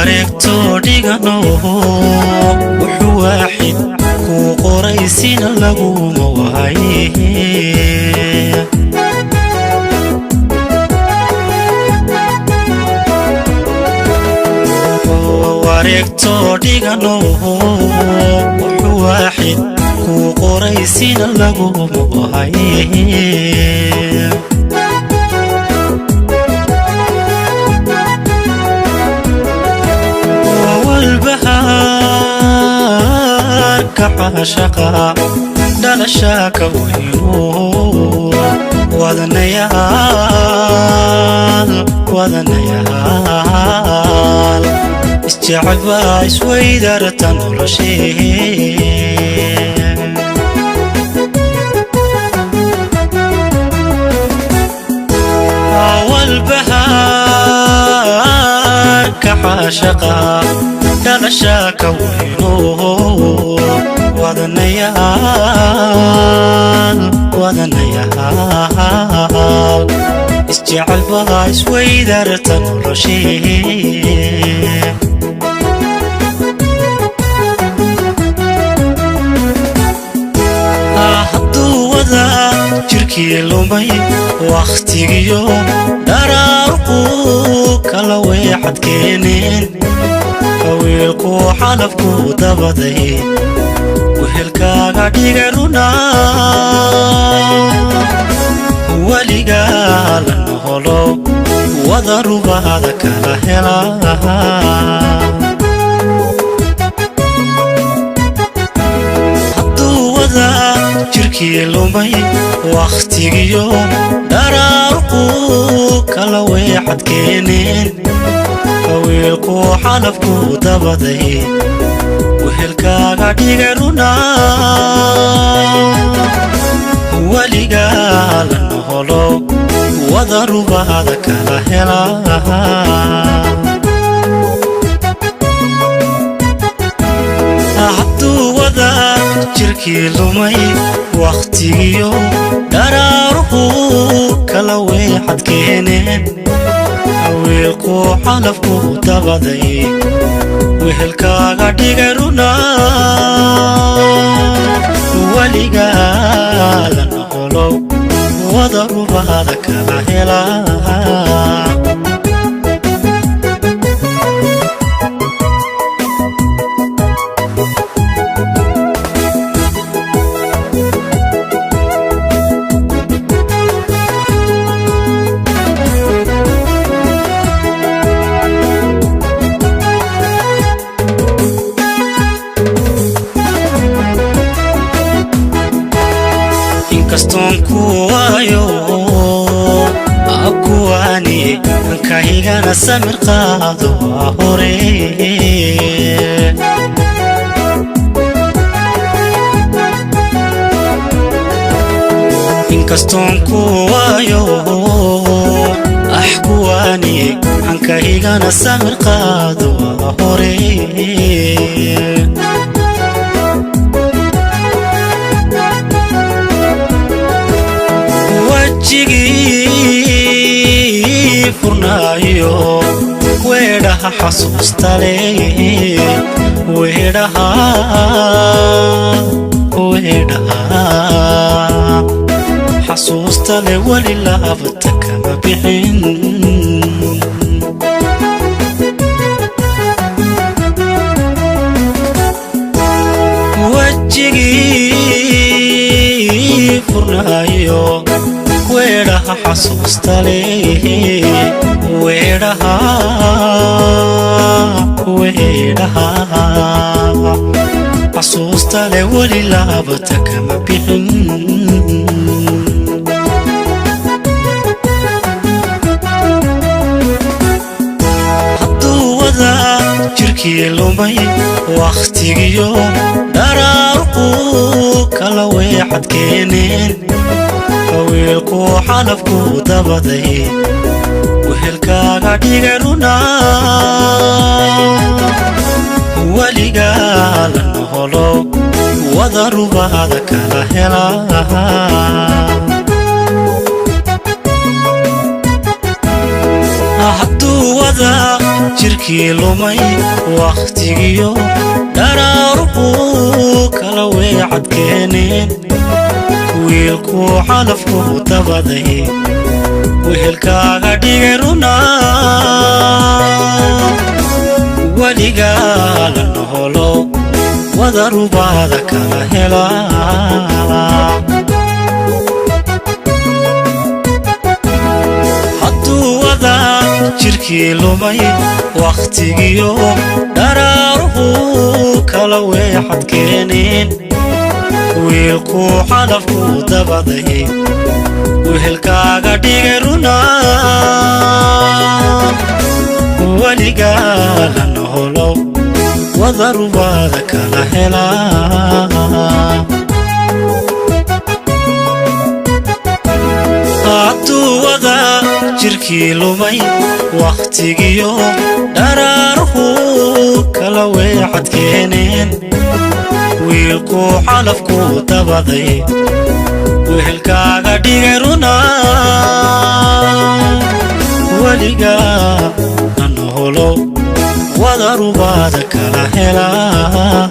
Wareegto dhigano, wuxuu waaxid kuu qoraysina laguma waaye. Wareegto dhigano, wuxuu waaxid kuu qoraysina laguma waaye. Walbahaarka caashaqa dhalashaa ka weyno, wadanayaal, wadanayaal isjecel baa isweydarta noloshee. Walbahaarka caashaqa dhalashaa ka weyno, wadanayaal, wadanayaal isjecel baa isweydarta noloshee. Hadduu wada jirkii lumay wakhtigiyo dharaarqu kala weexad keeneen, wiilku xalafku dabaday wehelkaaga dhigay runa, weligaa la noholo wada rubaada kala hela. Hadduu wada jirkii lumay wakhtigiyo dharaarqu kala weexad keeneen, wiilku xalafku dabaday wehelkaaga dhigay runa, weligaa la noholo wada rubaada kala hela. Hadduu wada jirkii lumay wakhtigiyo dharaaruhu kala weexad keeneen, wiilku xalafku dabaday wehelkaaga dhigay runa, weligaa la noqolo wada rubaada kala hela. Inkastoon ku waayo kuwaani ankahigana samir qaado waa hore. Inkastoon ku waayo kuwaani ankahigana samir qaado waa hore. Wejigii furnaayo weedhaha xasuustale, weedhaha, weedhaha xasuustale weli laabta kama bixin. Wejigii furnaayo weedhaha xasuustale, weedhaha, weedhaha xasuustale weli laabata kama bixin. Hadduu wada jirkii lumay wakhtigiyo dharaarqu kala weexad keeneen, wiilku xalafku dabaday wehelkaaga dhigay runa, weligaa la noholo wada rubaada kala hela. Hadduu wada Jirkii lumay wakhtigiyo dharaaruhu kala weecad keeneen, wiilkuu calafku dabaday wehelkaaga dhigay runa. Weligaa la noholo wadarubaada kala helaa. Hadduu wadaa jirkii lumay wakhtigiyo dharaaruhu kala weexad keeneen, wiilkuu calafku dabaday wehelkaaga dhigay runa. Weligaa la noholo wadarubaada kala helaa. Hadduu wadaa jirkii lumay wakhtigiyo dharaaruhu kala weexad keeneen, wiilkuu calafku dabaday wehelkaaga dhigay runa. Weligaa la noholo wadarubaada kala helaa.